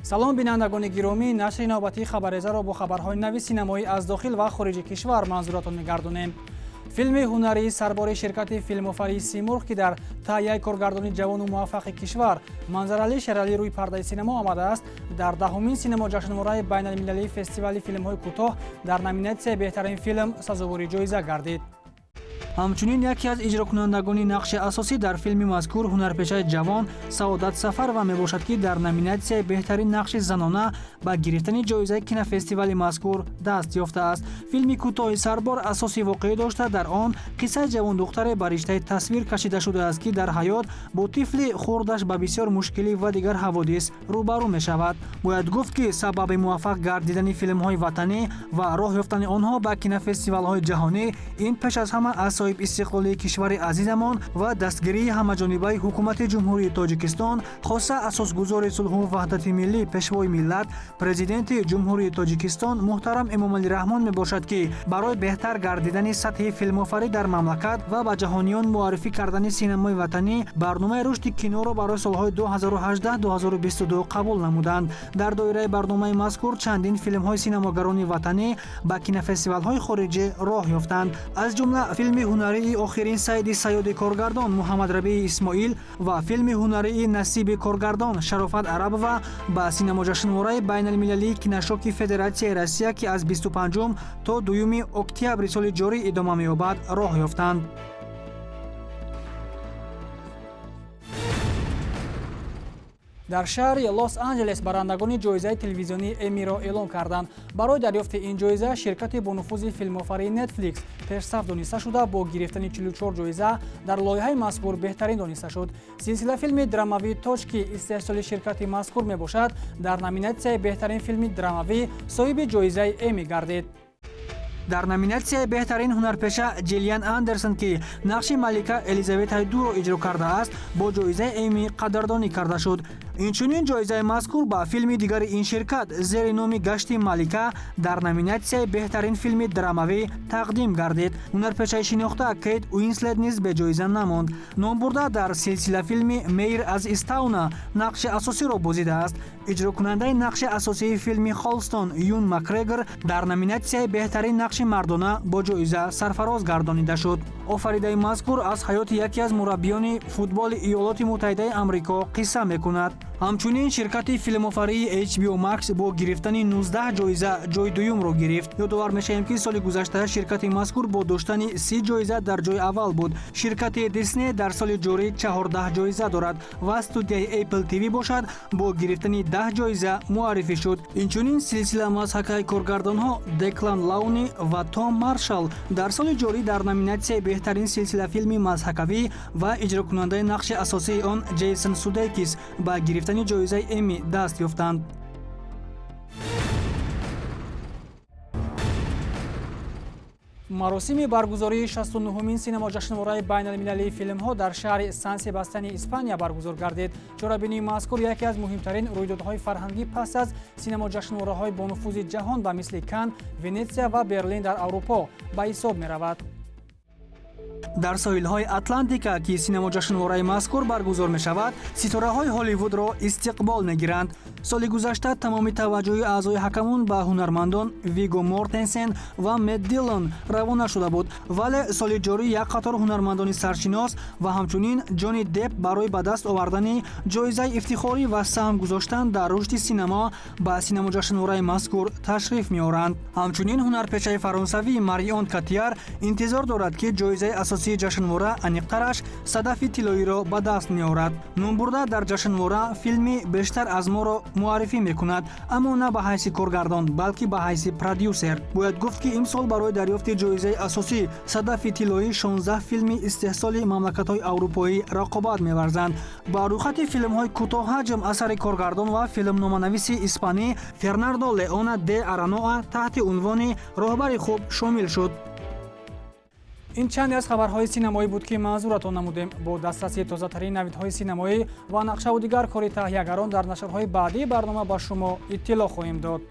Салом бинандагони гиромӣ, нашри навбатии хабарезаро бо хабарҳои нави синамоӣ аз дохил ва хориҷи кишвар манзуратон мегардонем. Филми ҳунарии сарбори ширкати филмофарии Симурғ, ки дар таҳияи коргардони ҷавону муваффақи кишвар Манзаралӣ Шералӣ рӯи пардаи синамо омадааст, дар даҳумин синамоҷашнвораи байналмилалии фестивали филмҳои кӯтоҳ дар номинатсияи беҳтарин филм сазовори ҷоиза гардид. Ҳамчунин яке аз иҷрокунандагони нақши асосӣ дар филми мазкур ҳунарпешаи ҷавон Саодат Сафарова мебошад, ки дар номинатсияи беҳтарин нақши занона ба гирифтани ҷоизаи кинофестивали мазкур даст ёфтааст. Филми кӯтоҳи сарбор асоси воқеӣ дошта, дар он қиссаи ҷавондухтаре ба риштаи тасвир кашида шудааст, ки дар ҳаёт бо тифли хурдаш ба бисёр мушкилӣ ва дигар ҳаводис рӯбарӯ мешавад. Бояд гуфт, ки сабаби муваффақ гардидани филмҳои ватанӣ ва роҳ ёфтани онҳо ба кинофестивалҳои ҷаҳонӣ ин пеш аз ҳама аз соҳиб истиқлолии кишвари азизамон ва дастгирии ҳамаҷонибаи ҳукумати Ҷумҳурии Тоҷикистон, хоса асосгузори сулҳу ваҳдати миллӣ, пешвои миллат, президенти Ҷумҳурии Тоҷикистон муҳтарам Эмомалӣ Раҳмон мебошад, ки барои беҳтар гардидани сатҳи филмофарӣ дар мамлакат ва ба ҷаҳониён муаррифӣ кардани синамои ватанӣ барномаи рушди киноро барои солҳои 2018-2022 қабул намуданд. Дар доираи барномаи мазкур чандин филмҳои синамогарони ватанӣ ба кинофестивалҳои хориҷӣ роҳ ёфтанд, аз ҷумла филми ҳунарии охирин сайди сайёди коргардон Муҳаммадрабии Исмоил ва филми ҳунарии насиби коргардон Шарофат Арабова ба синамоҷашнвораи байналмилалии киношоки Федератсияи Россия, ки аз 25 то 2 октябри соли ҷорӣ идома меёбад, роҳ ёфтанд. Дар шаҳри Лос-Анҷелес барандагони ҷоизаи телевизионии Эммиро эълон карданд. Барои дарёфти ин ҷоиза ширкати бонуфузи филмофарии Netflix пешсаф дониста шуда, бо гирифтани 44 ҷоиза дар лоиҳаи мазкур беҳтарин дониста шуд. Силсилафилми драмавии Тоҷ, ки истеҳсоли ширкати мазкур мебошад, дар номинатсияи беҳтарин филми драмавӣ соҳиби ҷоизаи Эмми гардид. Дар номинатсияи беҳтарин ҳунарпеша Ҷиллиан Андерсон, ки нақши малика Элизаветаи дуро иҷро кардааст, бо ҷоизаи Эмми қадрдонӣ карда шуд. Инчунин ҷоизаи мазкур ба филми дигари ин ширкат зери номи Гашти малика дар номинатсияи беҳтарин филми драмавӣ тақдим гардид. Ҳунарпешаи шинохта Кейт Уинслет низ беҷоиза намонд. Номбурда дар силсилафилми Мейр аз Истауна нақши асосиро бозидааст. Иҷрокунандаи нақши асосии филми Холстон Юн Макгрегор дар номинатсияи беҳтарин нақши мардона бо ҷоиза сарфароз гардонида шуд. Офаридаи мазкур аз ҳаёти яке аз мураббиёни футболи Иёлоти Муттаҳидаи Амрико қисса мекунад. Ҳамчунин ширкати филмофарии HBO Max бо гирифтани 19 ҷоиза ҷои дуюмро гирифт. Ёдовар мешавем, ки соли гузашта ширкати мазкур бо доштани 30 ҷоиза дар ҷои аввал буд. Ширкати Disney дар соли ҷорӣ 14 ҷоиза дорад ва студияи Apple TV бошад бо гирифтани 10 ҷоиза муаррифӣ шуд. Инчунин силсила мазҳакаи коргардонҳо Деклан Лауни ва Том Маршал дар соли ҷорӣ дар номинатсияи беҳтарин силсилафилми мазҳакавӣ ва иҷрокунандаи нақши асосии он Ҷейсон Судейкис ба гирифтани ҷоизаи Эмми даст ёфтанд. Маросими баргузории 69-умин синамоҷашнвораи байналмилалии филмҳо дар шаҳри Сан Себастьяни Испания баргузор гардид. Чорабинии мазкур яке аз муҳимтарин рӯйдодҳои фарҳангӣ пас аз синамоҷашнвораҳои бонуфузи ҷаҳон ба мисли Кан, Венетсия ва Берлин дар Аврупо ба ҳисоб меравад. Дар соҳилҳои Атлантика, ки синамоҷашнвораи мазкур баргузор мешавад, ситораҳои Ҳолливудро истиқбол мегиранд. Соли гузашта тамоми таваҷҷӯҳи аъзои ҳакамон ба ҳунармандон Виго Мортенсен ва Мэтт Диллон равона шуда буд, вале соли ҷорӣ як қатор ҳунармандони саршинос ва ҳамчунин Ҷонни Депп барои ба даст овардани ҷоизаи ифтихорӣ ва саҳм гузоштан дар рушди синамо ба синамоҷашнвораи мазкур ташриф меоранд. Ҳамчунин ҳунарпешаи фаронсавӣ Марион Котияр интизор дорад, ки ҷоизаи асосии ҷашнвора, аниқтараш садафи тиллоиро ба даст меорад. Номбурда дар ҷашнвора филми бештар аз моро муаррифӣ мекунад, аммо на ба ҳайси коргардон, балки ба ҳайси продюсер. Бояд гуфт, ки имсол барои дарёфти ҷоизаи асосӣ садафи тиллоӣ 16 филми истеҳсоли мамлакатҳои аврупоӣ рақобат меварзанд. Ба рӯйхати филмҳои кӯтоҳҳаҷм асари коргардон ва филмноманависи испанӣ Фернандо Леона де Араноа таҳти унвони Роҳбари хуб шомил шуд. Ин чанде аз хабарҳои синамоӣ буд, ки манзуратон намудем. Бо дастрасии тозатарин навидҳои синамоӣ ва нақшаву дигар кори таҳиягарон дар нашрҳои баъдии барнома ба шумо иттилоъ хоҳем дод.